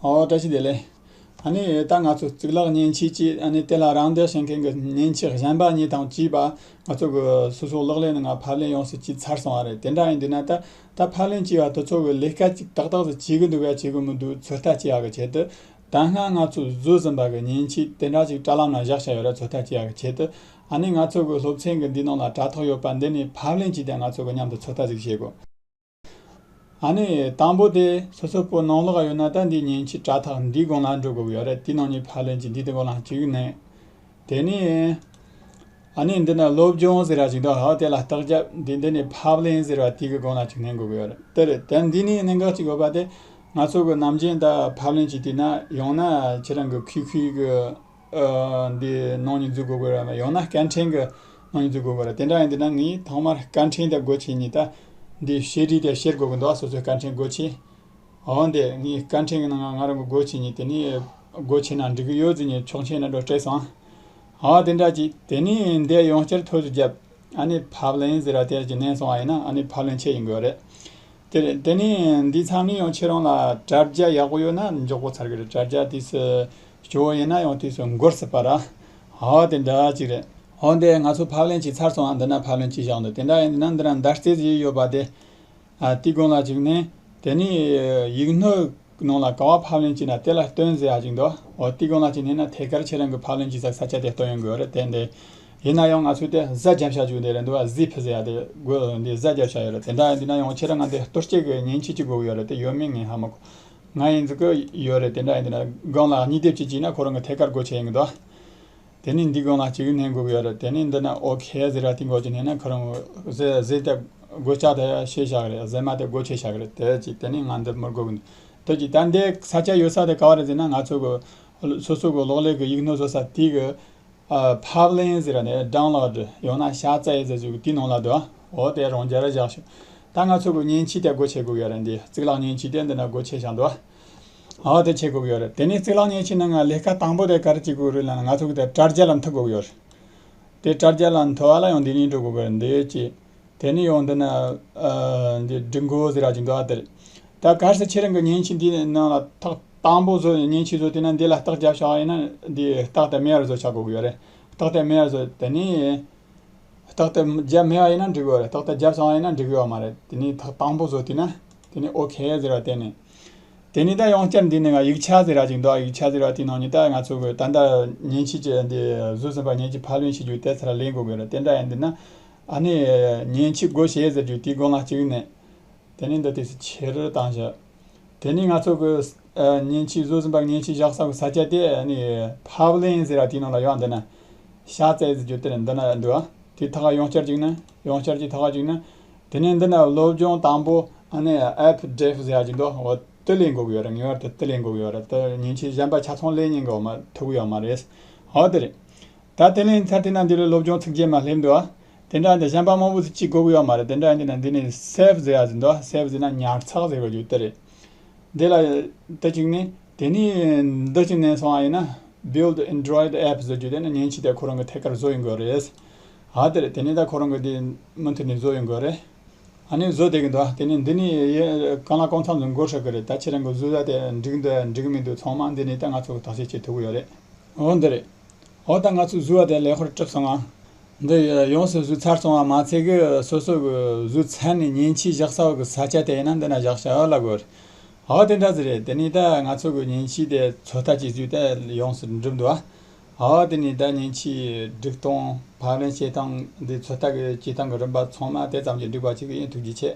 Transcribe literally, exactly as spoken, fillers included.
ཨོ། བཀྲ་ཤིས་བདེ་ལེགས། ཨ་ནི་ད་ང་ཚོ་གཙུག་ལག་མཉེན་ཆས་ཀྱི། ཨ་ནི་དེ་ལ་རམ་འདེགས་བྱེད་མཁན་གྱི་མཉེན་ཆས་གཞན་པ་གཉིས་དང་བཅས་པ། ང་ཚོ་གི་སོ་སོ་གློག་ཀླད་ནང་ཕབ་ལེན་ཡོངས་སུ་བྱས་ཚར་སོང་བ་རེད། དེ་འདྲ་ཡིན་དུས་ན་ད་ད་ཕབ་ལེན་བྱས་པ་དེ་ཚོ་གི་ལས་ཀ་ཅིག་ཏག་ཏག་ཏུ་བྱེད་གི་འདུག་ག་བྱེད་གི་མི་འདུག་ཚོད་ལྟ་བྱེད་ཡག་གི་ཆེད་དུ། ད་སྔ་ང་ཚོས་བཟོས་ཟིན་པ་གི་མཉེན་ཆས་དེ་འདྲ་ཅིག་དྲ་ལམ་ན་བཞག་བཞག་ཡོད་ར། ཚོད་ལྟ་བྱེད་ཡག་གི་ཆེད་དུ། ཨ་ནི་ང་ཚོ་གི་སློབ་ཚན་གི་འདི་ནང་ལ་དྲ་ཐོག་ཡོད་པ་འདི་ནས་ཕབ་ལེན་བྱས་ཏེ་ང་ཚོ་གི་མཉམ་དུ་ཚོད་ལྟ་ཟིག་བྱེད་དགོས། ཨ་ནི་དང་པོ་དེ་སོ་སོ་པོ་ནང་ལོགས་ཡོད་ན་ད་འདི་མཉེན་ཆས་དྲ་ཐོག་འདིའི་སྒང་ལ་འགྲོ་དགོས་ཀྱི་ཡོད་རེད། དེའི་ནང་ནས་ཕབ་ལེན་གྱི་འདི་དེ་སྒང་ལ་གཅིག་ནས། དེ་ནས་ཨ་ནི་འདི་ན་སློབ་སྦྱོང་ཟེར་བ་ཞིག་འདུག་ཧ། དེ་ལ་རྟགས་རྒྱབ། འདི་འདི་ནས་ཕབ་ལེན་ཟེར་བ་དེ་གི་སྒང་ལ་གཅིག་ནས་འགྲོ་དགོས་ཀྱི་ཡོད་རེད། དེ་རེད། དེ་འདི་ནས་གནད་འགག་གཅིག་ཡོད་པ་དེ། ང་ཚོ་གི་ནམ་རྒྱུན་ད་ཕབ་ལེན་བྱེད་དུས་ན་ཡང་ན་ཁྱེད་རང་གི་ཁུལ་ཁུལ་གི་ཨ། འདི་ནང་ནས་འཛུལ་དགོས་ཀྱི་རེད། ཡང་ན་སྐད་འཕྲིན་གྱི་ནང་ནས་འཛུལ་དགོས་ཀྱི་རེད། དེ་འདྲ་ཡིན་དུས་ན་ངས་ཐོག་མར་སྐད་འཕྲིན་དེ་སྒོ་ཕྱེ་ནས། ད་འདི་བྱས་རྗེས་དེ་བྱེད་དགོས་ཀྱི་འདུག་སོ་སོའི་སྐད་འཕྲིན་སྒོ་ཕྱེ། འོ་འདི་ངའི་སྐད་འཕྲིན་གྱི་ནང་ང་རང་གི་སྒོ་ཕྱེ་ནས། དེ་ནས་སྒོ་ཕྱེ་ན་འགྲིག་གི་ཡོད་ཟེར་ནས་ཆོག་མཆན་ནང་འགྲོ་སྤྲད་སོང་། འོ་དེ་འདྲ་ཅིག་དེ་ནས་འདི་ཡང་བསྐྱར་ཐོ་ཞིག་བརྒྱབ། ཨ་ནི་ཕབ་ལེན་ཟེར་བ་དེ་ཅིག་མནན་སོང་བ་ཡིན་ན། ཨ་ནི་ཕབ་ལེན་བྱས་ཡོང་གི་རེད། དེ་རེད། དེ་ནས་འདི་ཚང་མས་ཡང་ཁྱེད་རང་ལ་དྲ་རྒྱ་ཡག་པོ་ཡོད་ན་མགྱོགས་པོ་ཚར་གི་རེད། དྲ་རྒྱ་དུས་སུ་སྐྱོ་བོ་ཡིན་ན་ཡང་དུས་སུ་འགོར་སྲིད་པ་ར། ཧ། དེ་འདྲ་ཅིག་རེད། འོ་འདི་ང་ཚོ་ཕབ་ལེན་བྱས་ཚར་སོང་། ཨ། འདི་ན་ཕབ་ལེན་བྱས་བཞག་འདུག་དེ་འདྲ་ཡིན་ན་འདི་ན་མདའ་རྩེ་ཟིག་ཡོད་པ་དེ། ཨ། དེའི་སྒང་ལ་གཅིག་ནས། དེ་ནས་ཡིག་སྣོད་ནང་ལ་ག་བ་ཕབ་ལེན་བྱས་ན་དེ་ལ་སྟོན་ཟེར་ཡ་ཅིག་འདུག་འོ་དེའི་སྒང་ལ་གཅིག་ནས་ན་ཐད་ཀར་ཁྱེད་རང་གི་ཕབ་ལེན་བྱས་ས་ས་ཆ་དེ་སྟོན་ཡོང་གི་ཡོད་རེད། དེ་འདི་ཡིན་ན་ཡང་ང་ཚོས་དེ་གཟའ་རྒྱབ་བྱ་རྒྱུ་དེ་རེད་འདུག་ཨ། གཟའ་ཕུད་ཟེར་ཡ་དེ་དགོས། འདི་གཟའ་རྒྱབ་བྱ་ཡོད་རེད། དེ་འདྲ་ཡིན་དུས་ན་ཡང་ཁྱེད་རང་ང་འདི་གཏོར་སྐྱེལ་གི་མཉེན་ཆས་ཅིག་དགོས་ཀྱི་ཡོད་རེད། དེ་ཡོད་མེད་ངས་ཧ་མ་གོ་ང་ཡིན་ཟིག་གི་ཡོད་རེད། དེ་འདྲ་ཡིན་དུས་ན་སྒང་ལ་གཉིས་ལྡེབ་ཅིག་བྱས་ན་ཁོ་རང་གི་ཐད་ཀར་སྒོ་ཕྱེ་ཡོང་གི་འདུག་དེ་ནས་འདི་སྒང་ལ་གཅིག་མནན་དགོས་ཀྱི་ཡོད་རེད། དེ་ནས་འདི་ན་ཨོ་ཁེ་ཟེར་བ་དེ་སྒང་ཅིག་མནན་ན་ཁོ་རང་གཟའ་གཟའ་དེ་སྒོ་ལྕགས་དེ་ཕྱེ་བཞག་གི་རེད། གཟའ་མ་དེ་སྒོ་ཕྱེ་བཞག་གི་རེད། དེ་ཅིག་དེ་ནས་ང་འདི་མི་དགོས་གི་འདུག་དེ་ཅིག་ད་འདི་ས་ཆ་ཡོད་ས་དེ་ག་བ་རེད་ཟེར་ན། ང་ཚོ་གི་སོ་སོ་གི་གློག་ཀླད་གི་ཡིག་སྣོད་བཟོ་ས་དེ་གི། ཨ། ཕབ་ལེན་ཟེར་བ་ནས་download ཡང་ན་下载ཟེར་ཞིག་དེའི་ནང་ལ་འདུག་འོ་དེ་རང་རྒྱལ་ར་བཞག་ཤོག་ད་ང་ཚོ་གི་མཉེན་ཆས་དེ་སྒོ་ཕྱེ་དགོས་ཀྱི་ཡོད་རེད། འདི་གཙུག་ལག་མཉེན་ཆས་དེ་འདི་ན་སྒོ་ཕྱེ་བཞག་འདུག་འོ་དེ་ཕྱེ་དགོས་ཀྱི་ཡོད་རེད། དེ་ནས་གཙུག་ལག་མཉེན་ཆས་ནང་ང་ལས་ཀ་དང་པོ་དེ་ག་རེ་བྱེད་དགོས་རེད་ལབ་ན། ང་ཚོ་གི་དེ་དྲ་རྒྱ་ལ་འཐུག་དགོས་ཀྱི་ཡོད་རེད། དེ་དྲ་རྒྱ་ལ་འཐུག་པ་ལ་ཡང་འདི་ནས་འགྲོ་དགོས་ཀྱི་རེད། འདི་ཅི། དེ་ནས་ཡང་འདི་ན། ཨ། འདི་སྒྲིག་འགོད་ཟེར་བ་ཅིག་འདུག་ཨ། དེ་རེད། ད་གལ་སྲིད་ཁྱེད་རང་གི་མཉེན་ཆས་འདིའི་ནང་ལ་རྟགས་དང་པོ་བཟོ། མཉེན་ཆས་བཟོ་དུས་ན་འདི་ལ་རྟགས་རྒྱབ་བཞག་པ་ཡིན་ན་འདི་རྟགས་དེ་མེད་པར་བཟོ་བྱ་དགོས་ཀྱི་ཡོད་རེད། རྟགས་དེ་མེད་པར་བཟོ། དེ་ནས་རྟགས་དེ་རྒྱབ་མེད་པ་ཡིན་ན་འགྲིག་གི་ཡོད་རེད། རྟགས་དེ་རྒྱབ་སོང་བ་ཡིན་ན་འགྲིག་གི་ཡོད་མ་རེད། དེ་ནས་རྟགས་དང་པོ་བཟོ་དུས་ན། དེ་ནས་ཨོ་ཁེ་ཟེར་བ་དེ་ནས། དེ་ནས་ད་ཡང་བསྐྱར་འདི་ནས་ང་ཡིག་ཆ་ཟེར་བ་ཅིག་འདུག་ཡིག་ཆ་ཟེར་བ་དེའི་ནང་ནས་ད་ང་ཚོ་གི་ད་ལྟ་མཉེན་ཆས་ཀྱི་འདི་བཟོས་ཟིན་པ་མཉེན་ཆས་ཕབ་ལེན་བྱེད་རྒྱུ་དེ་ཚུར་ལེན་དགོས་ཀྱི་རེད། དེ་འདྲ་ཡིན་དུས་ན། ཨ་ནི་མཉེན་ཆས་སྒོ་ཕྱེ་ཟེར་རྒྱུ་དེའི་སྒང་ལ་གཅིག་ནས། དེ་ནས་འདི་དུས་སུ་ཁྱེར་བཏང་བཞག་དེ་ནས་ང་ཚོ་གི། ཨ། མཉེན་ཆས་བཟོས་ཟིན་པ་མཉེན་ཆས་བཞག་ས་གི་ས་ཆ་དེ། ཨ་ནི་ཕབ་ལེན་ཟེར་བ་དེའི་ནང་ལ་ཡོད། འདི་ན་下载ཟེར་རྒྱུ་དེ་འདི་ན་འདུག་དེ་ཐག་ཡང་བསྐྱར་གཅིག་ན། ཡང་བསྐྱར་གྱི་ཐག་གཅིག་ན། དེ་ནས་འདི་ན་སློབ་སྦྱོང་དང་པོ། ཨ་ནི་app dev ཟེར་ཡ་གཅིག་འདུག་འོ་དེ་ལེན་དགོས་ཀྱི་ཡོད་རེད། ངེས་པར་དུ་དེ་ལེན་དགོས་ཀྱི་ཡོད་རེད། དེ་མཉེན་ཆས་གཞན་པ་ཆ་ཚང་ལེན་ཉན་གི་ཡོད་མ། ཐུབ་ཀྱི་ཡོད་མ་རེད། འོ་དེ་རེད། ད་དེ་ལེན་ཚར་དུས་ན་འདི་ལ་སློབ་སྦྱོང་ཚིག་བརྒྱད་མ་སླེབས་འདུག་དེ་འདྲ་འདི་གཞན་པ་མང་པོ་ཞིག་བྱེད་དགོས་ཀྱི་ཡོད་མ་རེད། དེ་འདྲ་ཡིན་དུས་ན་འདི་ནས་save ཟེར་ཡ་ཟིག་འདུག save ཟེར་ན་ཉར་ཚགས་ཟེར་བ་རྒྱུ་དེ་རེད། འདི་ལ་དེ་གཅིག་ནས། དེ་ནས་འདི་གཅིག་ནས་སོང་བ་ཡིན་ན། Build Android app ཟེར་རྒྱུ་དེ་ནི་མཉེན་ཆས་དེ་ཁོ་རང་གི་ཐད་ཀར་བཟོ་ཡོང་གི་རེད། ཨ། དེ་རེད། དེ་ནས་ད་ཁོ་རང་གི་དེ་མུ་མཐུད་ནས་བཟོ་ཡོང་གི་རེད། ཨ་ནི་བཟོ་བསྡད་ཀྱི་འདུག་དེ་ནས་འདི་ནས་ཡ་གང་ལ་གང་འཚམ་ཟིག་འགོར་ཤག་གི་རེད། ད་ཁྱེད་རང་གི་བཟོ་ས་དེ་འགྲིག་འདུག་འགྲིག་མི་འདུག་ཚང་མ་འདི་ནས་ད་ང་ཚོ་གི་ཐག་གཅོད་བྱེད་ཐུབ་ཀྱི་ཡོད་རེད། འོ་འདི་རེད། འོ་ད་ང་ཚོས་བཟོས་པ་དེ་ལེགས་པར་གྲུབ་སོང་ང་། འདི་ཡོངས་སུ་བཟོས་ཚར་སོང་བ་མ་ཚད་གི། སོ་སོ་གི་བཟོས་ཚར་ནས་མཉེན་ཆས་བཞག་ས་གི་ས་ཆ་དེ་ཡིན་ན་འདི་ན་བཞག་བྱ་ལ་དགོས། འོ་དེ་འདྲ་ཟིག་རེད། དེ་ནས་ད་ང་ཚོ་གི་མཉེན་ཆས་དེ་ཚོད་ལྟ་བྱེད་ཚུལ་དེ་ཡོངས་སུ་འགྲུབ་འདུག་འོ་དེ་ནས་ད་མཉེན་ཆས་སྒྲིག་སྟངས། ཕབ་ལེན་བྱེད་སྟངས། འདི་ཚོད་ལྟ་གི་བྱེད་སྟངས་གི་རིམ་པ་ཚང་མ་དེ་ཙམ་གྱིས་འགྲིག་པ་བྱེད་གི་ཡིན། ཐུགས་རྗེ་ཆེ།